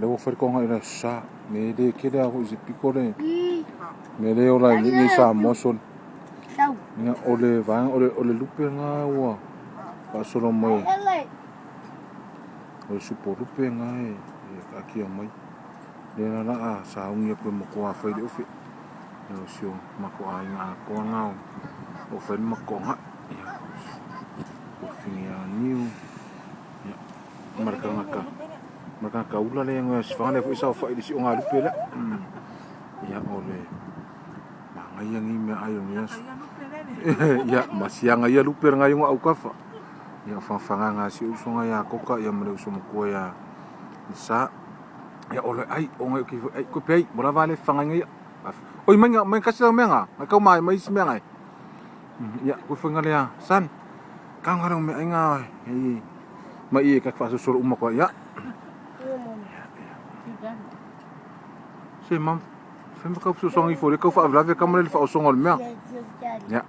lea ua fai le toga i le Aso Sa. Me le tele lava foi i se pito le mea lea e ola ai nei Samoa sole. Ia, o le vaega, o le, o le lupe lena ua faasolo mai. O le supo lupe lena e taatia mai. Lea la la a sauni atu e matua fai le ofe. Ia, o si o matou aiga atoa lena o lo o fai le matou toga. Ia, o fine niu. Ia, ma le tagata ma le tagata ula lea e sifaga lea foi e saofai i le siogalupe lea. Ia, o le manaia nei meaai o lenei aso. Ia, ma siaga ia lupe lena i ona autafa. Ia, o fagafagaga a si ou usoga ia Koka ia ma le uso matua ia Lesa. Ia, o le ai, o ngai o ki ai, koe pe ai, mo lava le fagaina ia. Oi, mai mai kasi lau mea nga, ngai kau mai mai isi mea ngai. Ia, koe fai lea, san. Kau nga lau mea ai nga, e, mai e ka faasolosolo uma koa, ia. Se mam, fai ma kau fesoasoani ifo le kau faavelave kama le faaosoga o le mea. Ia,